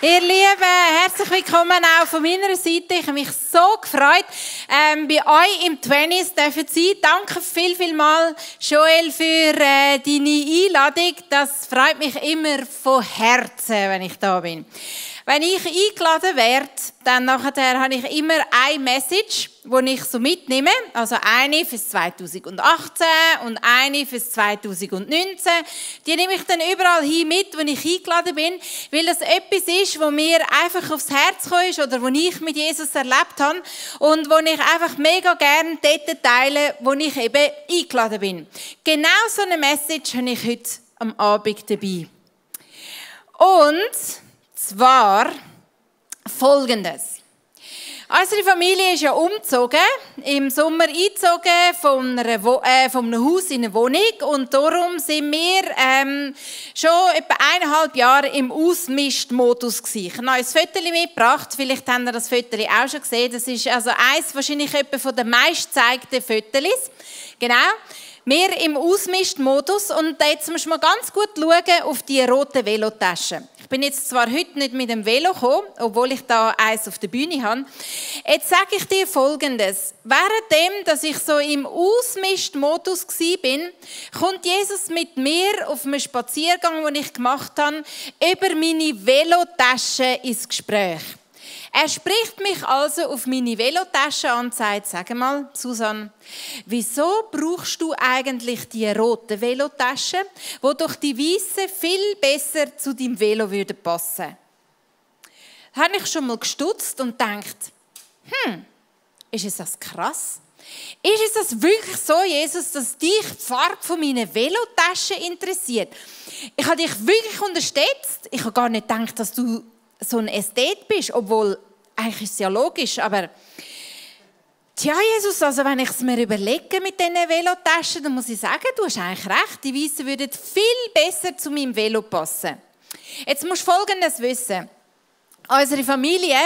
Ihr Lieben, herzlich willkommen auch von meiner Seite. Ich habe mich so gefreut, bei euch im 20s dürfen sein. Danke viel Joel, für deine Einladung. Das freut mich immer von Herzen, wenn ich da bin. Wenn ich eingeladen werde, dann nachher habe ich immer eine Message, die ich so mitnehme. Also eine fürs 2018 und eine fürs 2019. Die nehme ich dann überall hin mit, wo ich eingeladen bin, weil es etwas ist, was mir einfach aufs Herz gekommen ist oder was ich mit Jesus erlebt habe und wo ich einfach mega gerne dort teile, wo ich eben eingeladen bin. Genau so eine Message habe ich heute am Abend dabei. Und zwar Folgendes. Unsere Familie ist ja umgezogen, im Sommer eingezogen von einem Haus in eine Wohnung und darum sind wir schon etwa 1,5 Jahre im Ausmistmodus gewesen. Ich habe noch ein Foto mitgebracht, vielleicht habt ihr das Foto auch schon gesehen. Das ist also eins wahrscheinlich etwa von den meistgezeigten Fotos. Genau. Wir im Ausmistmodus und jetzt muss man ganz gut schauen auf die roten Velotaschen. Ich bin jetzt zwar heute nicht mit dem Velo gekommen, obwohl ich da eins auf der Bühne habe. Jetzt sage ich dir Folgendes. Währenddem, dass ich so im Ausmistmodus war, kommt Jesus mit mir auf einem Spaziergang, den ich gemacht habe, über meine Velotasche ins Gespräch. Er spricht mich also auf meine Velotasche an und sagt, sag mal, Susanne, wieso brauchst du eigentlich die roten Velotaschen, die durch die weißen viel besser zu deinem Velo passen würden? Da habe ich schon mal gestutzt und gedacht, ist es das krass? Ist es das wirklich so, Jesus, dass dich die Farbe von meinen Velotaschen interessiert? Ich habe dich wirklich unterstützt. Ich habe gar nicht gedacht, dass du so ein Ästhet bist, obwohl eigentlich ist es ja logisch, aber tja, Jesus, also wenn ich es mir überlege mit diesen Velotaschen, dann muss ich sagen, du hast eigentlich recht, die Weißen würden viel besser zu meinem Velo passen. Jetzt musst du Folgendes wissen. Unsere Familie,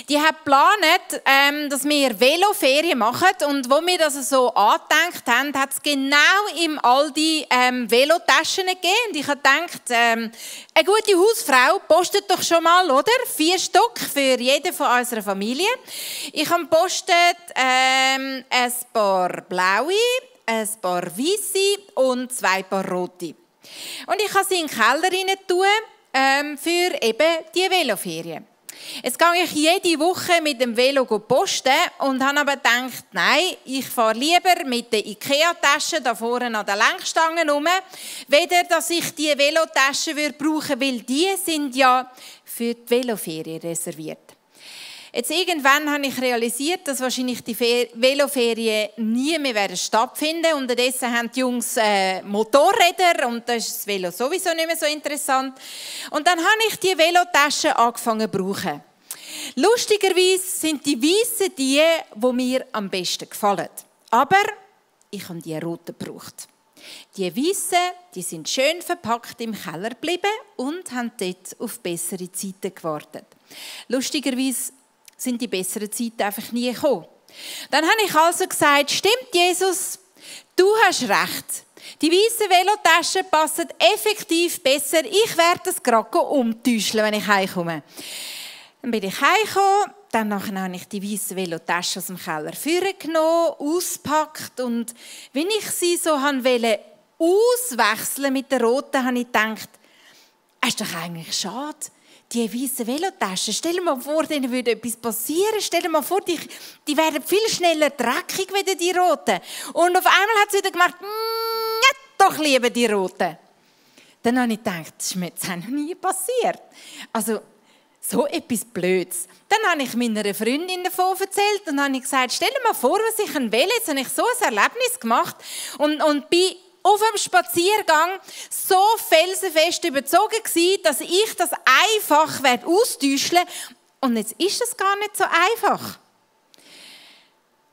die hat geplant, dass wir Veloferien machen und wo wir das so angedenkt haben, hat es genau im Aldi Velotaschen gegeben. Und ich habe gedacht, eine gute Hausfrau postet doch schon mal, oder? 4 Stück für jeden von unserer Familie. Ich habe gepostet ein paar blaue, ein paar weiße und 2 Paar rote. Und ich habe sie in den Keller rein tun. Für eben die Veloferien. Jetzt gehe ich jede Woche mit dem Velo posten und habe aber gedacht, nein, ich fahre lieber mit den Ikea-Taschen da vorne an den Lenkstangen rum, weder dass ich die Velotaschen brauchen würde, weil die sind ja für die Veloferien reserviert. Jetzt irgendwann habe ich realisiert, dass wahrscheinlich die Veloferien nie mehr stattfinden werden. Unterdessen haben die Jungs Motorräder und da ist das Velo sowieso nicht mehr so interessant. Und dann habe ich die Velotaschen angefangen zu brauchen. Lustigerweise sind die weißen die mir am besten gefallen. Aber ich habe die roten gebraucht. Die weißen, die sind schön verpackt im Keller geblieben und haben dort auf bessere Zeiten gewartet. Lustigerweise sind die besseren Zeiten einfach nie gekommen. Dann habe ich also gesagt, stimmt Jesus, du hast recht. Die weißen Velotaschen passen effektiv besser. Ich werde das gerade umtäuschen, wenn ich heimkomme. Dann bin ich heimgekommen, dann habe ich die weißen Velotaschen aus dem Keller vorgenommen, ausgepackt und wenn ich sie so wollte auswechseln mit der roten, habe ich gedacht, es ist doch eigentlich schade. Die weißen Velotaschen, stell dir mal vor, denen würde etwas passieren. Stell dir mal vor, die werden viel schneller dreckig wie die roten. Und auf einmal hat sie wieder gemacht, doch lieber die roten. Dann habe ich gedacht, das ist mir jetzt noch nie passiert. Also, so etwas Blödes. Dann habe ich meiner Freundin davon erzählt und habe gesagt, stell dir mal vor, was ich will. Jetzt habe ich so ein Erlebnis gemacht und bin auf dem Spaziergang so felsenfest überzogen gewesen, dass ich das einfach austauschen werde. Und jetzt ist es gar nicht so einfach.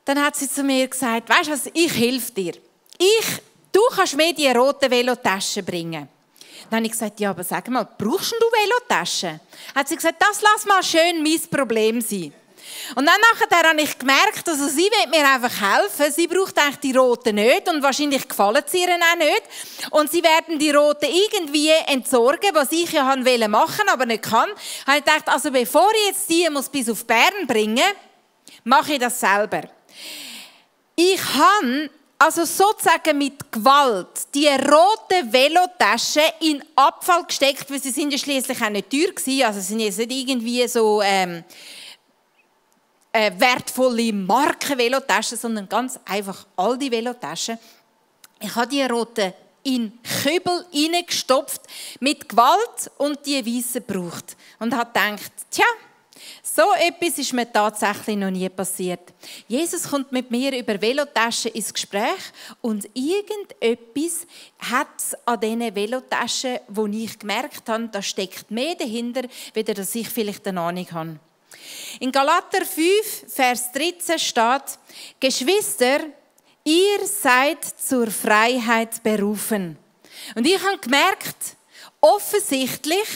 Dann hat sie zu mir gesagt, weisst du was, ich helfe dir. Du kannst mir die roten Velotaschen bringen. Dann habe ich gesagt, ja, aber sag mal, brauchst du Velotaschen? Hat sie gesagt, das lass mal schön mein Problem sein. Und dann nachher habe ich gemerkt, also sie will mir einfach helfen. Sie braucht eigentlich die roten nicht und wahrscheinlich gefallen sie ihr auch nicht. Und sie werden die roten irgendwie entsorgen, was ich ja machen wollte, aber nicht kann. Habe ich gedacht, also bevor ich jetzt die muss bis auf Bern bringen, mache ich das selber. Ich habe also sozusagen mit Gewalt die roten Velotaschen in Abfall gesteckt, weil sie sind ja schliesslich auch nicht teuer gewesen. Also sie sind jetzt nicht irgendwie so wertvolle Marken-Velotaschen, sondern ganz einfach all die Velotaschen. Ich habe die roten in Kübel hineingestopft, mit Gewalt und die weißen gebraucht. Und habe gedacht, tja, so etwas ist mir tatsächlich noch nie passiert. Jesus kommt mit mir über Velotaschen ins Gespräch und irgendetwas hat es an diesen Velotaschen, wo ich gemerkt habe, da steckt mehr dahinter, weder dass ich vielleicht eine Ahnung habe. In Galater 5, Vers 13 steht, Geschwister, ihr seid zur Freiheit berufen. Und ich habe gemerkt, offensichtlich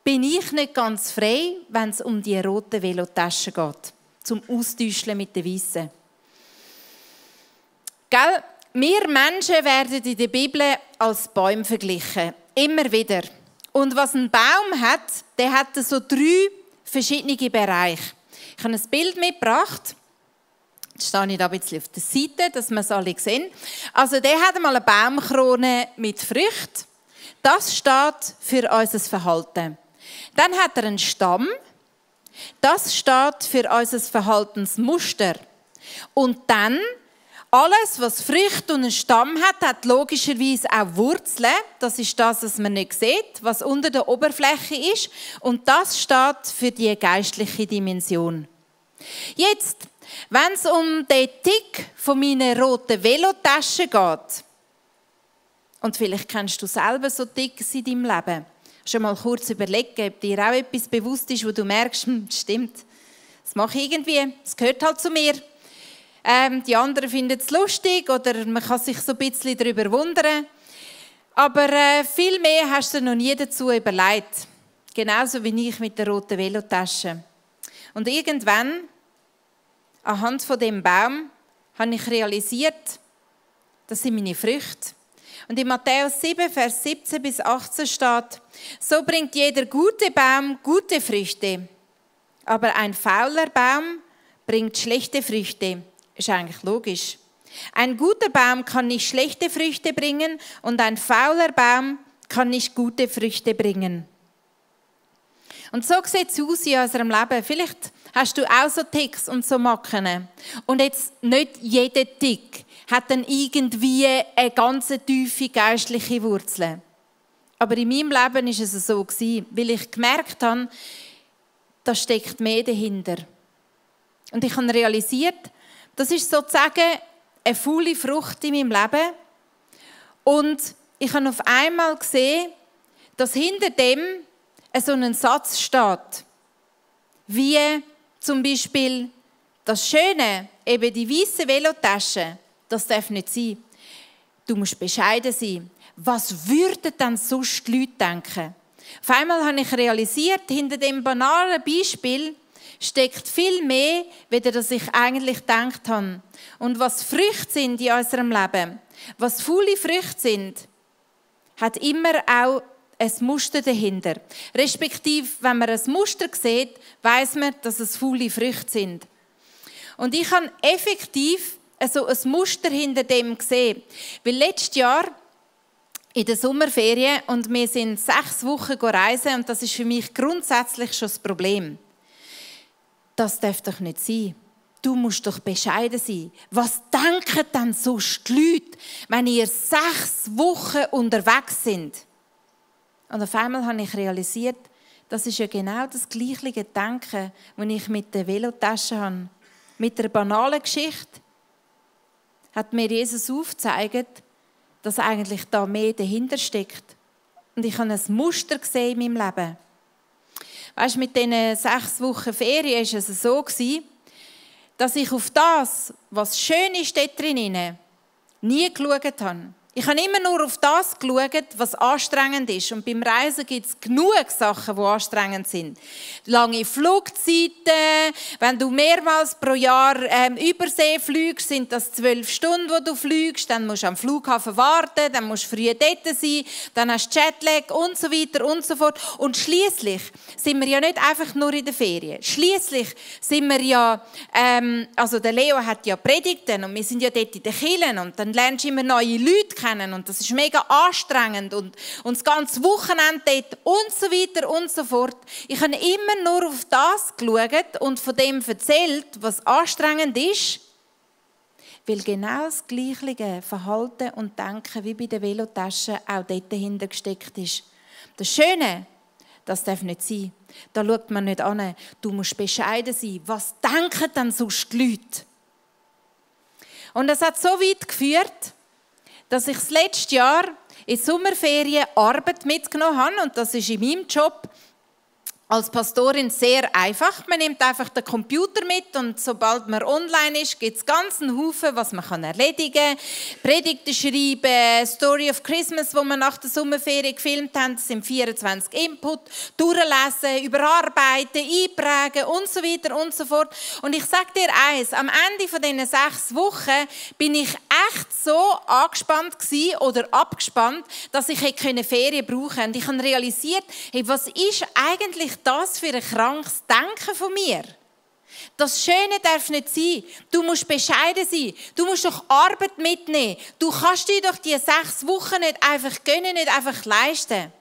bin ich nicht ganz frei, wenn es um die roten Velotaschen geht, zum Austauschen mit den weißen. Gell? Wir Menschen werden in der Bibel als Bäume verglichen. Immer wieder. Und was ein Baum hat, der hat so 3 verschiedene Bereiche. Ich habe ein Bild mitgebracht. Jetzt stehe ich da ein bisschen auf der Seite, dass wir es alle sehen. Also der hat einmal eine Baumkrone mit Früchten. Das steht für unser Verhalten. Dann hat er einen Stamm. Das steht für unser Verhaltensmuster. Und dann, alles, was Früchte und einen Stamm hat, hat logischerweise auch Wurzeln. Das ist das, was man nicht sieht, was unter der Oberfläche ist. Und das steht für die geistliche Dimension. Jetzt, wenn es um den Tick von meiner roten Velotasche geht, und vielleicht kennst du selber so Ticks in deinem Leben, schon mal kurz überlegen, ob dir auch etwas bewusst ist, wo du merkst, stimmt, das mache ich irgendwie, es gehört halt zu mir. Die anderen finden es lustig oder man kann sich so ein bisschen darüber wundern. Aber viel mehr hast du noch nie dazu überlegt. Genauso wie ich mit der roten Velotasche. Und irgendwann, anhand von dem Baum, habe ich realisiert, das sind meine Früchte. Und in Matthäus 7, Vers 17 bis 18 steht, so bringt jeder gute Baum gute Früchte, aber ein fauler Baum bringt schlechte Früchte. Ist eigentlich logisch. Ein guter Baum kann nicht schlechte Früchte bringen und ein fauler Baum kann nicht gute Früchte bringen. Und so sieht es aus in unserem Leben. Vielleicht hast du auch so Ticks und so Macken. Und jetzt nicht jeder Tick hat dann irgendwie eine ganz tiefe geistliche Wurzel. Aber in meinem Leben war es so, weil ich gemerkt habe, da steckt mehr dahinter. Und ich habe realisiert, das ist sozusagen eine faule Frucht in meinem Leben. Und ich habe auf einmal gesehen, dass hinter dem so ein Satz steht, wie zum Beispiel das Schöne, eben die weiße Velotasche, das darf nicht sein. Du musst bescheiden sein. Was würden dann sonst die Leute denken? Auf einmal habe ich realisiert, hinter dem banalen Beispiel steckt viel mehr, als ich eigentlich gedacht habe. Und was Früchte sind in unserem Leben, was faule Früchte sind, hat immer auch ein Muster dahinter. Respektive, wenn man ein Muster sieht, weiss man, dass es faule Früchte sind. Und ich habe effektiv so ein Muster hinter dem gesehen. Weil letztes Jahr in der Sommerferien und wir sind 6 Wochen reisen und das ist für mich grundsätzlich schon das Problem. Das darf doch nicht sein. Du musst doch bescheiden sein. Was denken denn sonst die Leute, wenn ihr 6 Wochen unterwegs sind? Und auf einmal habe ich realisiert, das ist ja genau das gleiche Denken, das ich mit der Velotasche habe. Mit der banalen Geschichte hat mir Jesus aufgezeigt, dass eigentlich da mehr dahinter steckt. Und ich habe ein Muster gesehen in meinem Leben. Weißt, mit diesen 6 Wochen Ferien war es so, dass ich auf das, was schön ist dort drinnen, nie geschaut habe. Ich habe immer nur auf das geschaut, was anstrengend ist. Und beim Reisen gibt es genug Sachen, die anstrengend sind. Lange Flugzeiten, wenn du mehrmals pro Jahr Übersee fliegst, sind das 12 Stunden, wo du fliegst. Dann musst du am Flughafen warten, dann musst du früh dort sein, dann hast du Jetlag und so weiter und so fort. Und schliesslich sind wir ja nicht einfach nur in der Ferien. Schliesslich sind wir ja, also der Leo hat ja Predigten und wir sind ja dort in den Kirchen und dann lernst du immer neue Leute kennen und das ist mega anstrengend und das ganze Wochenende dort und so weiter und so fort. Ich habe immer nur auf das geschaut und von dem erzählt, was anstrengend ist, weil genau das gleiche Verhalten und Denken wie bei den Velotaschen auch dort dahinter gesteckt ist. Das Schöne, das darf nicht sein. Da schaut man nicht an. Du musst bescheiden sein. Was denken denn sonst die Leute? Und das hat so weit geführt, dass ich das letzte Jahr in Sommerferien Arbeit mitgenommen habe. Und das ist in meinem Job als Pastorin sehr einfach. Man nimmt einfach den Computer mit und sobald man online ist, gibt es ganz einen Haufen, was man erledigen kann. Predigten schreiben, Story of Christmas, wo wir nach der Sommerferien gefilmt haben, das sind 24 Input, durchlesen, überarbeiten, einprägen und so weiter und so fort. Und ich sage dir eins, am Ende von diesen 6 Wochen bin ich echt so angespannt gewesen oder abgespannt, dass ich Ferien brauchen konnte. Und ich habe realisiert, hey, was ist eigentlich das für ein krankes Denken von mir? Das Schöne darf nicht sein. Du musst bescheiden sein. Du musst doch Arbeit mitnehmen. Du kannst dir doch die 6 Wochen nicht einfach gönnen, nicht einfach leisten.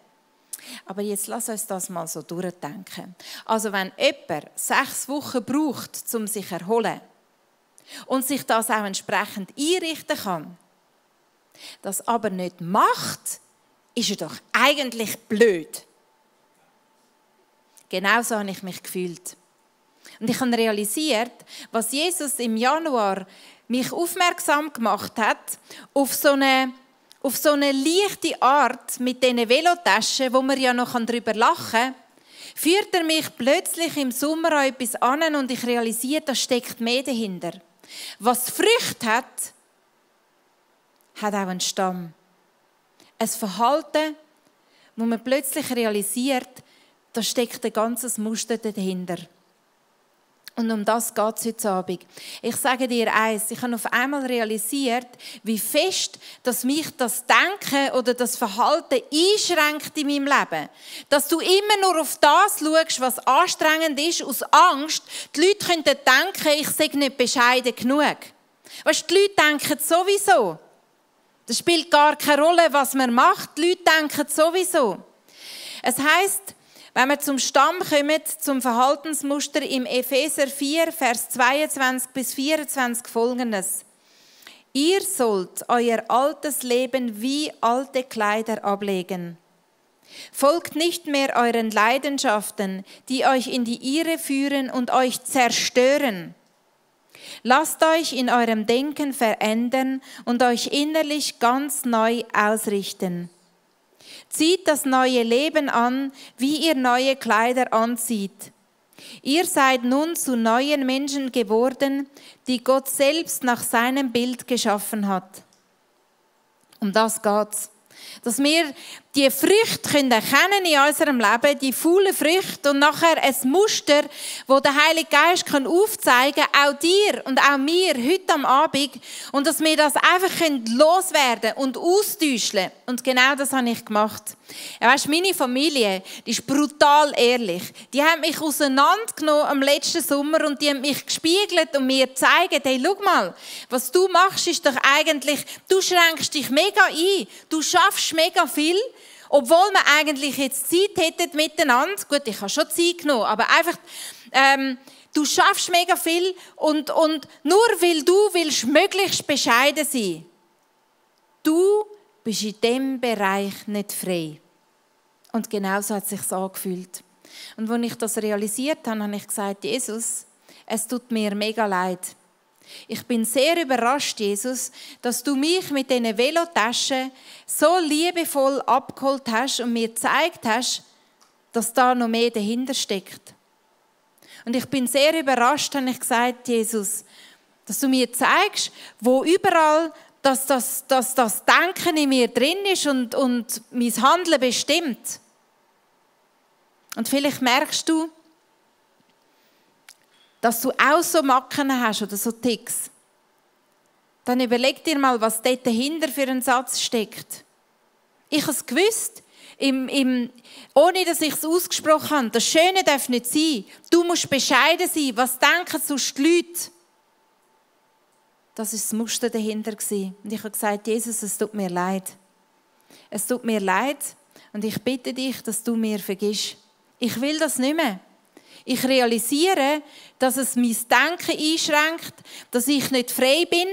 Aber jetzt lass uns das mal so durchdenken. Also wenn jemand 6 Wochen braucht, um sich zu erholen und sich das auch entsprechend einrichten kann, das aber nicht macht, ist er doch eigentlich blöd. Genauso habe ich mich gefühlt. Und ich habe realisiert, was Jesus im Januar mich aufmerksam gemacht hat, auf so eine leichte Art mit diesen Velotaschen, wo man ja noch darüber lachen kann, führt er mich plötzlich im Sommer an etwas an und ich realisiere, da steckt mehr dahinter. Was Früchte hat auch einen Stamm. Ein Verhalten, wo man plötzlich realisiert, da steckt ein ganzes Muster dahinter. Und um das geht es heute Abend. Ich sage dir eins, ich habe auf einmal realisiert, wie fest, dass mich das Denken oder das Verhalten einschränkt in meinem Leben. Dass du immer nur auf das schaust, was anstrengend ist, aus Angst. Die Leute könnten denken, ich sei nicht bescheiden genug. Weißt, die Leute denken sowieso. Das spielt gar keine Rolle, was man macht. Die Leute denken sowieso. Es heisst, wenn wir zum Stamm kommen, zum Verhaltensmuster im Epheser 4, Vers 22 bis 24 folgendes. Ihr sollt euer altes Leben wie alte Kleider ablegen. Folgt nicht mehr euren Leidenschaften, die euch in die Irre führen und euch zerstören. Lasst euch in eurem Denken verändern und euch innerlich ganz neu ausrichten. Zieht das neue Leben an, wie ihr neue Kleider anzieht. Ihr seid nun zu neuen Menschen geworden, die Gott selbst nach seinem Bild geschaffen hat. Um das geht's. Dass wir die Früchte erkennen in unserem Leben, die faulen Früchte und nachher ein Muster, das der Heilige Geist aufzeigen kann, auch dir und auch mir heute am Abend, und dass wir das einfach loswerden und austauschen. Und genau das habe ich gemacht. Ja, weißt, meine Familie, die ist brutal ehrlich. Die haben mich auseinandergenommen am letzten Sommer und die haben mich gespiegelt und mir gezeigt, hey, schau mal, was du machst, ist doch eigentlich, du schränkst dich mega ein, du schaffst mega viel, obwohl wir eigentlich jetzt Zeit hätten miteinander. Gut, ich habe schon Zeit genommen, aber einfach, du schaffst mega viel und nur weil du willst möglichst bescheiden sein, du bist in diesem Bereich nicht frei. Und genau so hat es sich angefühlt. Und als ich das realisiert habe, habe ich gesagt, Jesus, es tut mir mega leid. Ich bin sehr überrascht, Jesus, dass du mich mit diesen Velotaschen so liebevoll abgeholt hast und mir gezeigt hast, dass da noch mehr dahinter steckt. Und ich bin sehr überrascht, habe ich gesagt, Jesus, dass du mir zeigst, wo überall dass das Denken in mir drin ist und mein Handeln bestimmt. Und vielleicht merkst du, dass du auch so Macken hast oder so Ticks. Dann überleg dir mal, was dort dahinter für einen Satz steckt. Ich habe es gewusst, ohne dass ich es ausgesprochen habe. Das Schöne darf nicht sein. Du musst bescheiden sein. Was denken sonst die Leute? Das war das Muster dahinter. Und ich habe gesagt, Jesus, es tut mir leid. Es tut mir leid und ich bitte dich, dass du mir vergisst. Ich will das nicht mehr. Ich realisiere, dass es mein Denken einschränkt, dass ich nicht frei bin.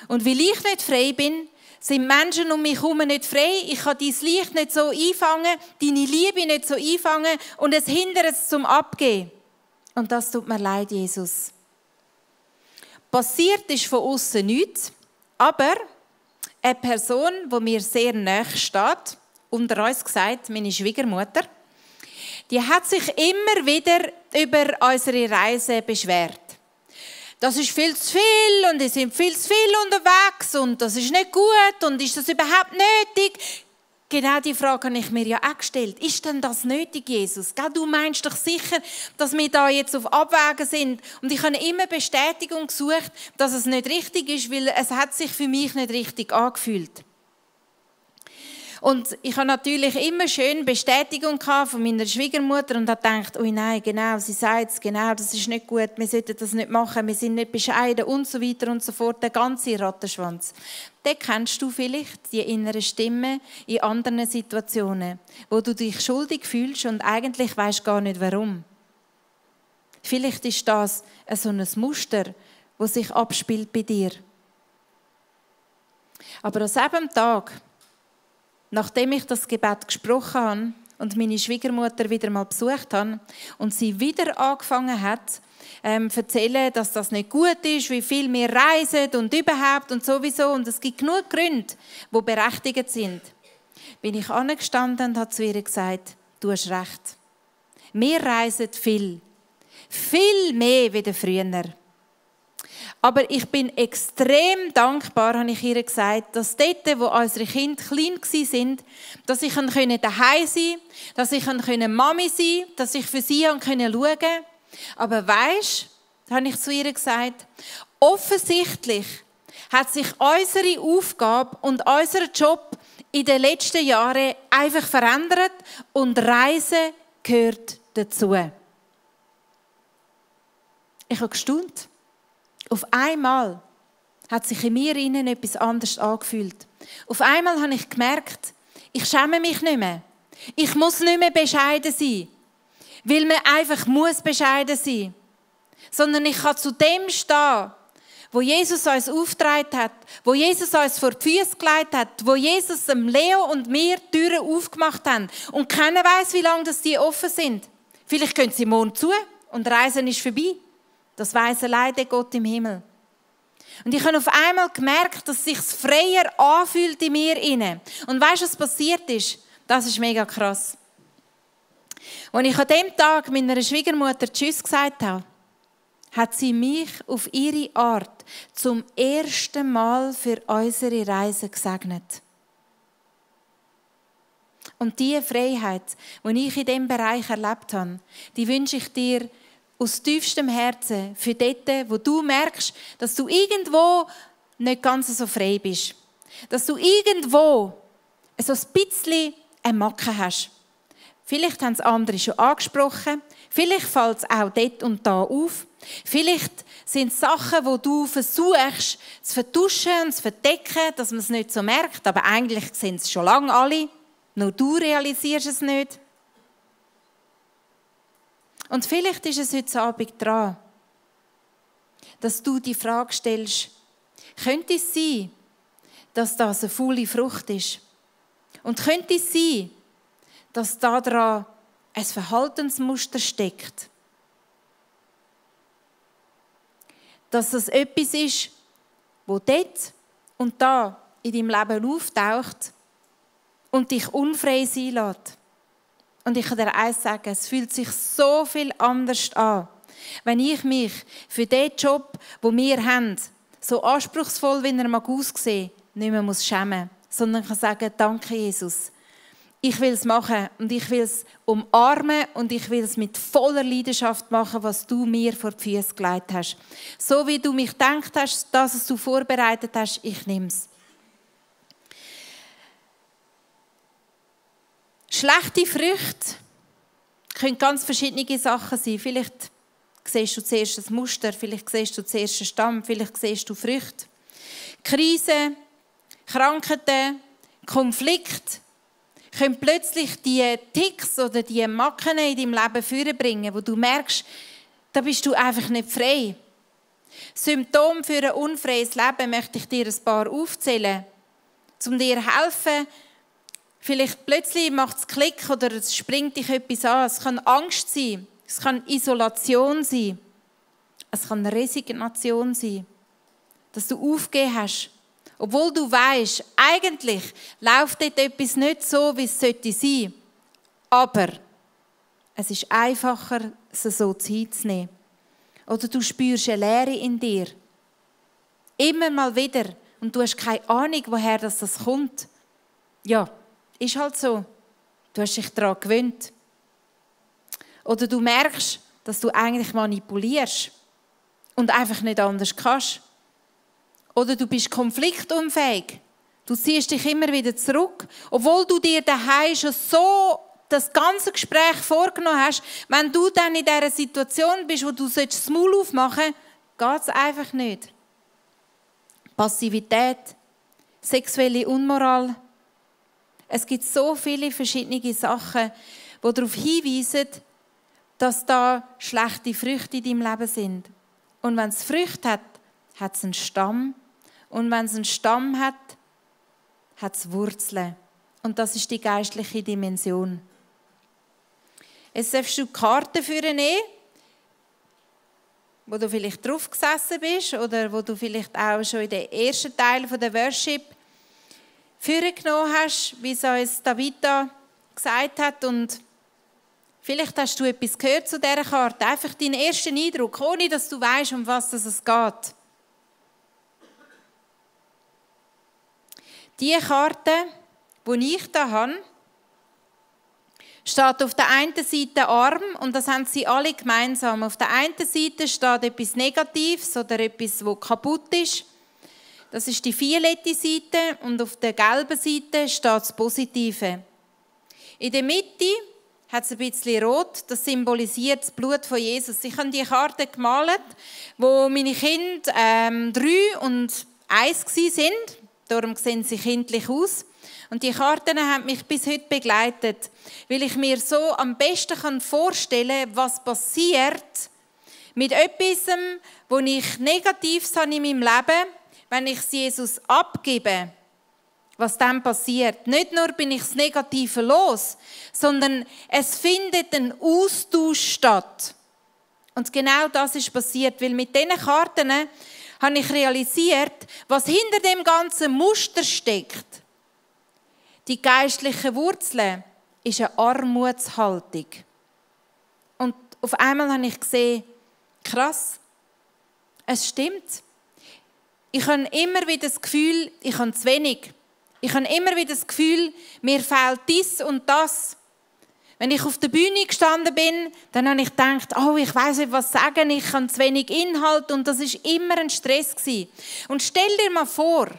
Und weil ich nicht frei bin, sind Menschen um mich herum nicht frei. Ich kann dein Licht nicht so einfangen, deine Liebe nicht so einfangen und es hindert es zum Abgehen. Und das tut mir leid, Jesus. Passiert ist von außen nichts, aber eine Person, die mir sehr nahe steht, unter uns gesagt, meine Schwiegermutter, die hat sich immer wieder über unsere Reise beschwert. Das ist viel zu viel und die sind viel zu viel unterwegs und das ist nicht gut und ist das überhaupt nötig? Genau die Frage habe ich mir ja auch gestellt. Ist denn das nötig, Jesus? Du meinst doch sicher, dass wir da jetzt auf Abwägen sind. Und ich habe immer Bestätigung gesucht, dass es nicht richtig ist, weil es hat sich für mich nicht richtig angefühlt. Und ich habe natürlich immer schön Bestätigung von meiner Schwiegermutter und habe gedacht, oh nein, genau, sie sagt es, genau, das ist nicht gut, wir sollten das nicht machen, wir sind nicht bescheiden und so weiter und so fort, der ganze Rattenschwanz. Den kennst du vielleicht, die innere Stimme in anderen Situationen, wo du dich schuldig fühlst und eigentlich weisst gar nicht, warum. Vielleicht ist das so ein Muster, das sich abspielt bei dir. Aber an diesem Tag, nachdem ich das Gebet gesprochen habe und meine Schwiegermutter wieder mal besucht habe und sie wieder angefangen hat, erzählen, dass das nicht gut ist, wie viel wir reisen und überhaupt und sowieso und es gibt genug Gründe, die berechtigt sind, bin ich angestanden und habe zu ihr gesagt, du hast recht. Wir reisen viel mehr wie früher. Aber ich bin extrem dankbar, habe ich ihr gesagt, dass dort, wo unsere Kinder klein waren, dass ich daheim sein konnte, dass ich Mami sein konnte, dass ich für sie schauen konnte. Aber weisst, habe ich zu ihr gesagt, offensichtlich hat sich unsere Aufgabe und unser Job in den letzten Jahren einfach verändert und Reisen gehört dazu. Ich habe gestaunt. Auf einmal hat sich in mir etwas anderes angefühlt. Auf einmal habe ich gemerkt, ich schäme mich nicht mehr. Ich muss nicht mehr bescheiden sein, weil man einfach bescheiden sein muss. Sondern ich kann zu dem stehen, wo Jesus uns aufgetragen hat, wo Jesus uns vor die Füße gelegt hat, wo Jesus dem Leo und mir die Türen aufgemacht haben. Und keiner weiss, wie lange die offen sind. Vielleicht gehen sie morgen zu und die Reise ist vorbei. Das weiss allein der Gott im Himmel. Und ich habe auf einmal gemerkt, dass es sich freier anfühlt in mir inne. Und weißt du, was passiert ist? Das ist mega krass. Als ich an dem Tag meiner Schwiegermutter Tschüss gesagt habe, hat sie mich auf ihre Art zum ersten Mal für unsere Reise gesegnet. Und diese Freiheit, die ich in diesem Bereich erlebt habe, die wünsche ich dir aus tiefstem Herzen für dort, wo du merkst, dass du irgendwo nicht ganz so frei bist. Dass du irgendwo so ein bisschen eine Macke hast. Vielleicht haben es andere schon angesprochen. Vielleicht fällt es auch dort und da auf. Vielleicht sind es Sachen, die du versuchst zu vertuschen und zu verdecken, dass man es nicht so merkt. Aber eigentlich sind es schon lange alle. Nur du realisierst es nicht. Und vielleicht ist es heute Abend dran, dass du die Frage stellst, könnte es sein, dass das eine faule Frucht ist? Und könnte es sein, dass daran ein Verhaltensmuster steckt? Dass es etwas ist, das dort und da in deinem Leben auftaucht und dich unfrei sein lässt? Und ich kann dir eins sagen, es fühlt sich so viel anders an, wenn ich mich für den Job, den wir haben, so anspruchsvoll, wie er aussehen mag, nicht mehr schämen muss, sondern kann sagen, danke Jesus. Ich will es machen und ich will es umarmen und ich will es mit voller Leidenschaft machen, was du mir vor die Füße gelegt hast. So wie du mich gedacht hast, das, was du vorbereitet hast, ich nehme es. Schlechte Früchte können ganz verschiedene Sachen sein. Vielleicht siehst du zuerst das Muster, vielleicht siehst du zuerst den Stamm, vielleicht siehst du Früchte. Krisen, Krankheiten, Konflikte können plötzlich die Ticks oder die Macken in deinem Leben vorbringen, wo du merkst, da bist du einfach nicht frei. Symptome für ein unfreies Leben möchte ich dir ein paar aufzählen, um dir zu helfen. Vielleicht plötzlich macht es Klick oder es springt dich etwas an. Es kann Angst sein, es kann Isolation sein, es kann Resignation sein, dass du aufgegeben hast. Obwohl du weisst, eigentlich läuft dort etwas nicht so, wie es sein sollte. Aber es ist einfacher, es so hinzunehmen. Oder du spürst eine Leere in dir. Immer mal wieder. Und du hast keine Ahnung, woher das kommt. Ja, ist halt so. Du hast dich daran gewöhnt. Oder du merkst, dass du eigentlich manipulierst und einfach nicht anders kannst. Oder du bist konfliktunfähig. Du ziehst dich immer wieder zurück, obwohl du dir daheim schon so das ganze Gespräch vorgenommen hast. Wenn du dann in dieser Situation bist, wo du das Maul aufmachen sollst, geht es einfach nicht. Passivität, sexuelle Unmoral. Es gibt so viele verschiedene Sachen, die darauf hinweisen, dass da schlechte Früchte in deinem Leben sind. Und wenn es Früchte hat, hat es einen Stamm. Und wenn es einen Stamm hat, hat es Wurzeln. Und das ist die geistliche Dimension. Jetzt darfst du die Karte nehmen, wo du vielleicht drauf gesessen bist oder wo du vielleicht auch schon in den ersten Teil der Worship vorgenommen hast, wie es uns Davida gesagt hat. Und vielleicht hast du etwas gehört zu dieser Karte. Einfach deinen ersten Eindruck, ohne dass du weißt, um was es geht. Die Karte, die ich hier habe, steht auf der einen Seite arm und das haben sie alle gemeinsam. Auf der einen Seite steht etwas Negatives oder etwas, das kaputt ist. Das ist die violette Seite und auf der gelben Seite steht das Positive. In der Mitte hat es ein bisschen rot, das symbolisiert das Blut von Jesus. Ich habe die Karte gemalt, wo meine Kinder 3 und 1 waren. Darum sehen sie kindlich aus. Und die Karten haben mich bis heute begleitet, weil ich mir so am besten vorstellen kann, was passiert mit etwas, wo ich Negatives habe in meinem Leben, wenn ich es Jesus abgebe. Was dann passiert. Nicht nur bin ich das Negative los, sondern es findet ein Austausch statt. Und genau das ist passiert, weil mit diesen Karten habe ich realisiert, was hinter dem ganzen Muster steckt. Die geistliche Wurzel ist eine Armutshaltung. Und auf einmal habe ich gesehen, krass, es stimmt. Ich habe immer wieder das Gefühl, ich habe zu wenig. Ich habe immer wieder das Gefühl, mir fehlt dies und das. Wenn ich auf der Bühne gestanden bin, dann habe ich gedacht, oh, ich weiss nicht, was sagen, ich habe zu wenig Inhalt und das war immer ein Stress gewesen. Und stell dir mal vor,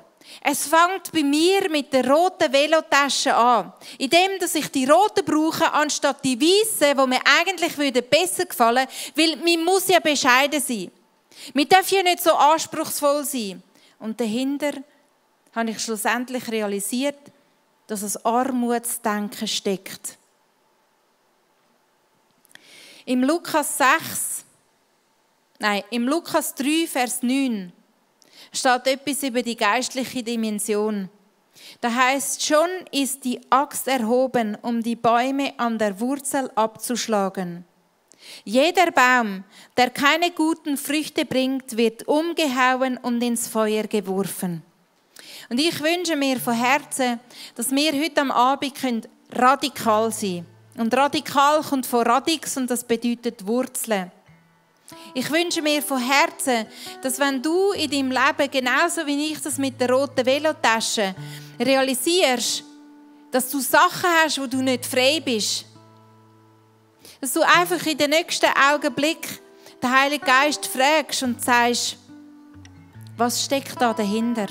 es fängt bei mir mit der roten Velotasche an. Indem, dass ich die rote brauche, anstatt die weiße, die mir eigentlich besser gefallen würde, weil man muss ja bescheiden sein. Wir dürfen ja nicht so anspruchsvoll sein. Und dahinter habe ich schlussendlich realisiert, dass es Armutsdenken steckt. Im Lukas 3, Vers 9 steht etwas über die geistliche Dimension. Da heißt, schon ist die Axt erhoben, um die Bäume an der Wurzel abzuschlagen. Jeder Baum, der keine guten Früchte bringt, wird umgehauen und ins Feuer geworfen. Und ich wünsche mir von Herzen, dass wir heute am Abend radikal sein können. Und radikal kommt von Radix und das bedeutet Wurzeln. Ich wünsche mir von Herzen, dass wenn du in deinem Leben, genauso wie ich das mit der roten Velotasche, realisierst, dass du Sachen hast, wo du nicht frei bist. Dass du einfach in den nächsten Augenblick den Heiligen Geist fragst und sagst, was steckt da dahinter?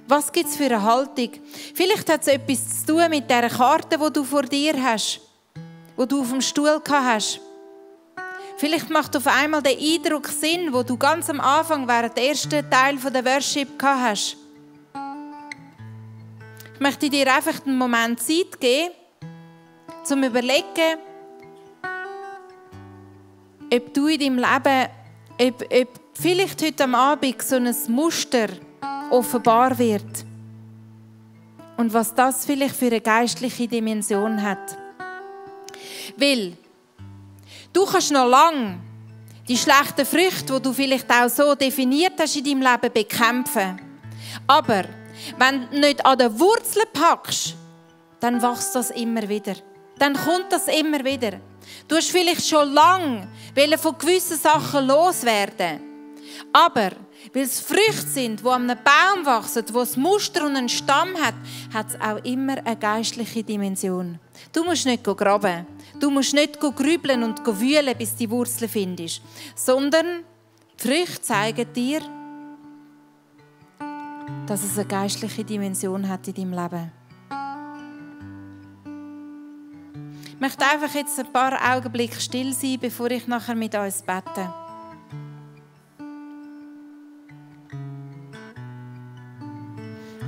Was gibt es für eine Haltung? Vielleicht hat es etwas zu tun mit dieser Karte, die du vor dir hast, die du auf dem Stuhl gehabt hast. Vielleicht macht auf einmal der Eindruck Sinn, wo du ganz am Anfang während der ersten Teil der Worship gehabt hast. Ich möchte dir einfach einen Moment Zeit geben, zum Überlegen, ob du in deinem Leben, ob vielleicht heute am Abend so ein Muster offenbar wird und was das vielleicht für eine geistliche Dimension hat. Weil du kannst noch lange die schlechten Früchte, die du vielleicht auch so definiert hast in deinem Leben, bekämpfen. Aber wenn du nicht an den Wurzeln packst, dann wächst das immer wieder. Dann kommt das immer wieder. Du hast vielleicht schon lange von gewissen Sachen loswerden. Aber weil es Früchte sind, die an einem Baum wachsen, wo ein Muster und einen Stamm hat, hat es auch immer eine geistliche Dimension. Du musst nicht graben. Du musst nicht grübeln und wühlen, bis du die Wurzeln findest. Sondern die Früchte zeigen dir, dass es eine geistliche Dimension hat in deinem Leben. Ich möchte einfach jetzt ein paar Augenblicke still sein, bevor ich nachher mit uns bete.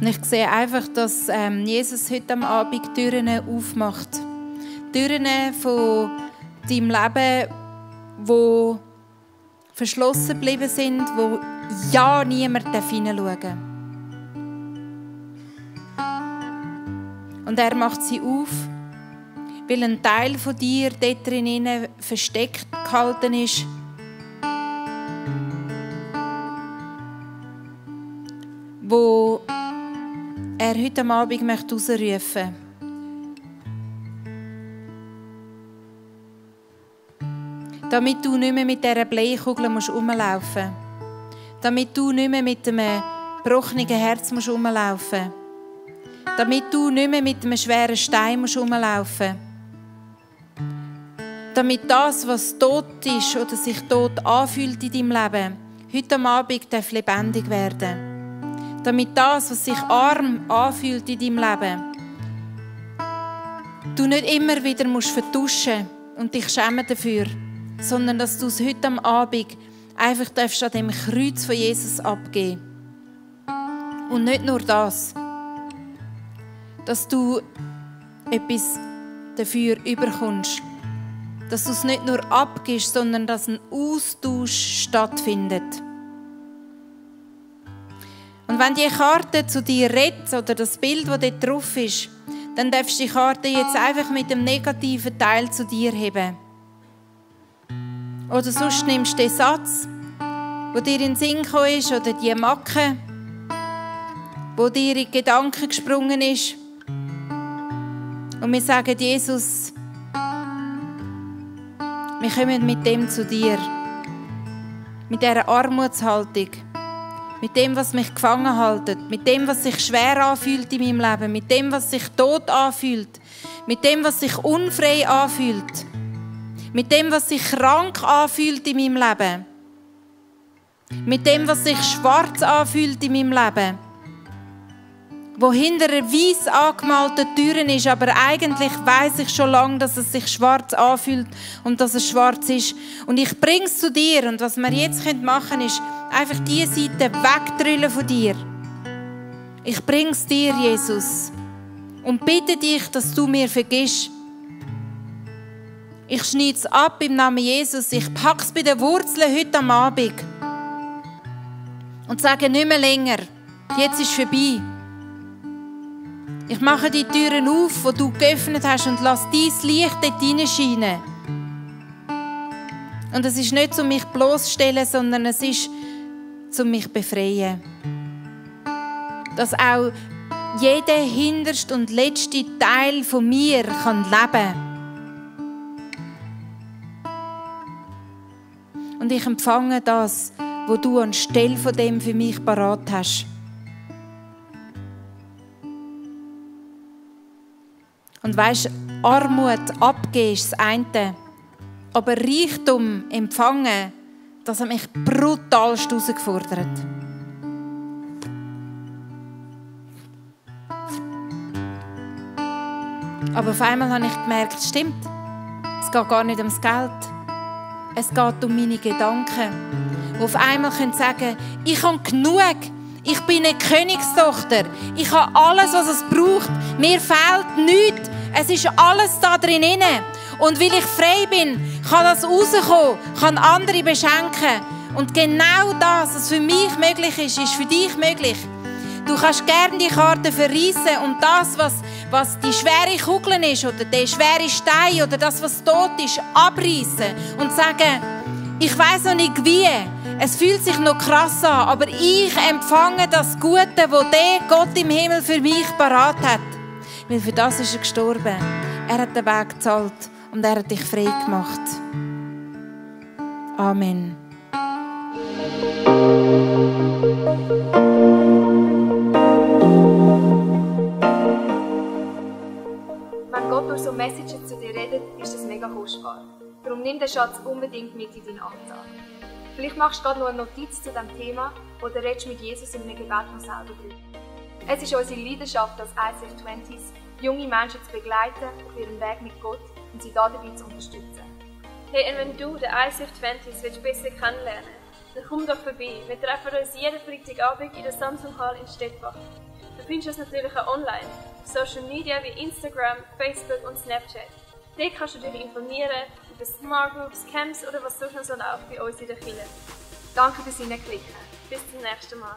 Und ich sehe einfach, dass Jesus heute am Abend Türen aufmacht. Türen von deinem Leben, die verschlossen geblieben sind, wo ja niemand hineinschauen darf. Und er macht sie auf, weil ein Teil von dir dort drinnen versteckt gehalten ist. Wo er heute am Abend möchte rausrufen. Damit du nicht mehr mit dieser Bleikugel rumlaufen musst. Damit du nicht mehr mit einem gebrochenen Herz rumlaufen musst. Damit du nicht mehr mit einem schweren Stein rumlaufen musst. Damit das, was tot ist oder sich tot anfühlt in deinem Leben, heute am Abend lebendig werden darf. Damit das, was sich arm anfühlt in deinem Leben, du nicht immer wieder vertuschen und dich schämen dafür, sondern dass du es heute am Abend einfach an dem Kreuz von Jesus abgeben. Und nicht nur das, dass du etwas dafür überkommst. Dass du es nicht nur abgibst, sondern dass ein Austausch stattfindet. Und wenn die Karte zu dir redet oder das Bild, das dort drauf ist, dann darfst du die Karte jetzt einfach mit dem negativen Teil zu dir heben. Oder sonst nimmst du den Satz, der dir in den Sinn gekommen ist, oder die Macke, wo dir in die Gedanken gesprungen ist. Und wir sagen, Jesus, wir kommen mit dem zu dir. Mit dieser Armutshaltung. Mit dem, was mich gefangen hält. Mit dem, was sich schwer anfühlt in meinem Leben. Mit dem, was sich tot anfühlt. Mit dem, was sich unfrei anfühlt. Mit dem, was sich krank anfühlt in meinem Leben. Mit dem, was sich schwarz anfühlt in meinem Leben. Wo hinter einer weiss angemalten Türen ist, aber eigentlich weiss ich schon lange, dass es sich schwarz anfühlt und dass es schwarz ist. Und ich bringe es zu dir. Und was wir jetzt machen können, ist einfach diese Seite wegdrüllen von dir. Ich bringe es dir, Jesus. Und bitte dich, dass du mir vergisst. Ich schneide es ab im Namen Jesus. Ich packe es bei den Wurzeln heute am Abend. Und sage nicht mehr länger. Jetzt ist es vorbei. Ich mache die Türen auf, die du geöffnet hast, und lass dein Licht dort hineinscheinen. Und es ist nicht, um mich bloßzustellen, sondern es ist, um mich zu befreien. Dass auch jeder hinterste und letzte Teil von mir kann leben. und ich empfange das, was du anstelle von dem für mich parat hast. Und weisst, Armut abgeben ist das eine, aber Reichtum empfangen, das hat mich brutalst herausgefordert. Aber auf einmal habe ich gemerkt, stimmt, es geht gar nicht ums Geld. Es geht um meine Gedanken, die auf einmal sagen können, ich habe genug, ich bin eine Königstochter, ich habe alles, was es braucht, mir fehlt nichts, es ist alles da drin. Und weil ich frei bin, kann das rauskommen, kann andere beschenken. Und genau das, was für mich möglich ist, ist für dich möglich. Du kannst gerne die Karte verreissen und das, was die schwere Kugel ist oder der schwere Stein oder das, was tot ist, abreißen und sagen, ich weiss noch nicht wie, es fühlt sich noch krass an, aber ich empfange das Gute, das der Gott im Himmel für mich parat hat. Weil für das ist er gestorben. Er hat den Weg gezahlt und er hat dich frei gemacht. Amen. Wenn Gott durch so Messages zu dir redet, ist das mega kostbar. Darum nimm den Schatz unbedingt mit in deinen Alltag. Vielleicht machst du gerade noch eine Notiz zu diesem Thema oder redest mit Jesus in einem Gebet noch selber drüber. Es ist unsere Leidenschaft als ICF 20s, junge Menschen zu begleiten auf ihrem Weg mit Gott und sie dabei zu unterstützen. Hey, und wenn du den ICF 20s besser kennenlernen willst, dann komm doch vorbei. Wir treffen uns jeden Freitagabend in der Samsung Hall in Stettbach. Du findest uns natürlich auch online, auf Social Media wie Instagram, Facebook und Snapchat. Dort kannst du dich informieren über Smart Groups, Camps oder was sonst noch so läuft bei uns in der Kirche. Danke fürs Hineinklicken. Bis zum nächsten Mal.